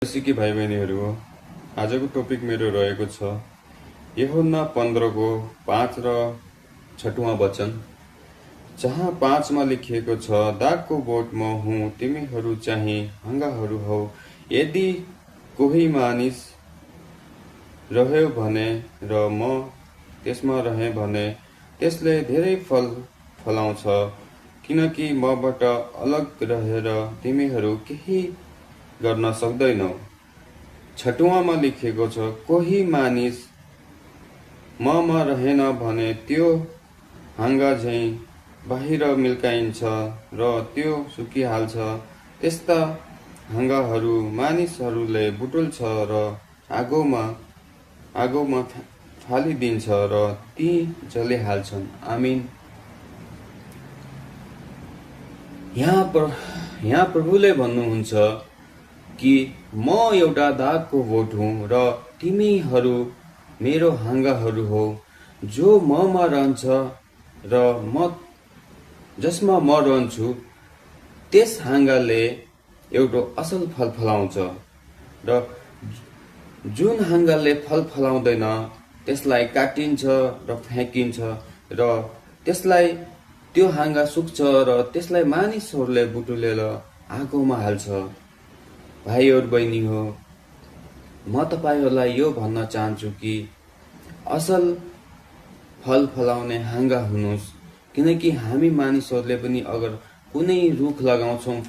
सिकी भाइ बहिनीहरू, आजको टपिक मेरो रहेको छ यूहन्ना 15 को 5 र 6वां वचन, जहाँ 5 मा लेखिएको छ, दागको बोट म हुँ, तिमीहरू चाहिँ हाँगाहरू हौ। यदि कोही मानिस रह्यो भने र म त्यसमा रहेँ भने त्यसले धेरै फल फलाउँछ, किनकि मबाट अलग रहेर तिमीहरू केही गर्न सक्दैनौ। 6वां लेखिएको छ, कोही मानिस ममा रहेन भने त्यो हाँगा झैँ बाहिर मिल्काइन्छ र त्यो सुकिहाल्छ। त्यस्ता हाँगाहरू मानिसहरूले बुटुल्छ र आगोमा फालिदिन्छ र ती जलिहाल्छन्। आमीन। यहाँ प्रभुले भन्नुहुन्छ कि म एउटा दागको बोट हुँ र तिमीहरू मेरो हाँगाहरू हो। जो ममा रहन्छ र म जसमा म रहन्छु, त्यस हाँगाले एउटा असल फल फलाउँछ र जुन हाँगाले फल फलाउँदैन त्यसलाई काटिन्छ र फ्याँकिन्छ र त्यसलाई त्यो हाँगा सुक्छ र त्यसलाई मानिसहरूले बुटुलेर आगोमा हाल्छ। भाइहरू बहिनी हो, म तपाईहरूलाई यो भन्न चाहन्छु कि असल फल फलाउने हाँगा हुनुहोस्, किनकि हामी मानिसहरूले पनि अगर कुनै रुख लगाउँछौँ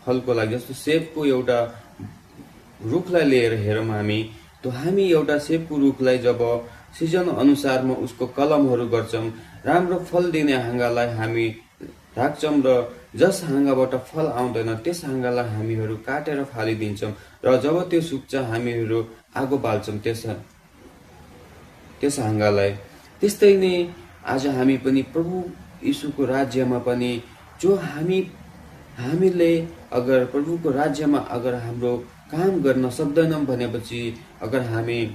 फलको लागि, जस्तो सेबको एउटा रुखलाई लिएर हेरौँ हामी एउटा सेबको रुखलाई जब सिजन अनुसारमा उसको कलमहरू गर्छौँ, राम्रो फल दिने हाँगालाई हामी राख्छौँ र जस हाँगाबाट फल आउँदैन त्यस हाँगालाई हामीहरू काटेर फालिदिन्छौँ र जब त्यो सुक्छ हामीहरू आगो बाल्छौँ त्यस हाँगालाई। त्यस्तै नै आज हामी पनि प्रभु यीशुको राज्यमा पनि जो हामीले अगर प्रभुको राज्यमा अगर हाम्रो काम गर्न सक्दैनौँ भनेपछि, अगर हामी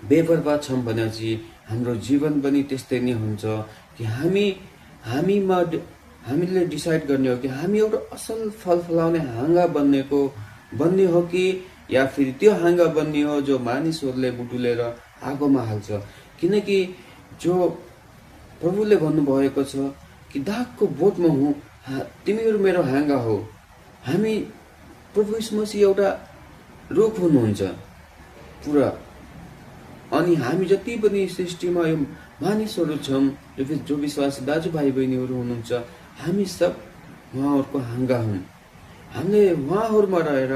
बेपरवाह छौँ भनेपछि हाम्रो जीवन पनि त्यस्तै नै हुन्छ कि हामीले डिसाइड गर्ने हो कि हामी एउटा असल फल फलाउने हाँगा बन्ने हो कि या फिर त्यो हाँगा बन्ने हो जो मानिसहरूले बुटुलेर आगोमा हाल्छ। किनकि जो प्रभुले भन्नुभएको छ कि दागको बोटमा हुँ, तिमीहरू मेरो हाँगा हो। हामी प्रभु यीशु मसीह एउटा रुख हुनुहुन्छ पुरा, अनि हामी जति पनि सृष्टिमा यो मानिसहरू छौँ, जो विश्वासी दाजुभाइ बहिनीहरू हुनुहुन्छ, हामी सब उहाँहरूको हाँगा हुन्। हामीले उहाँहरूमा रहेर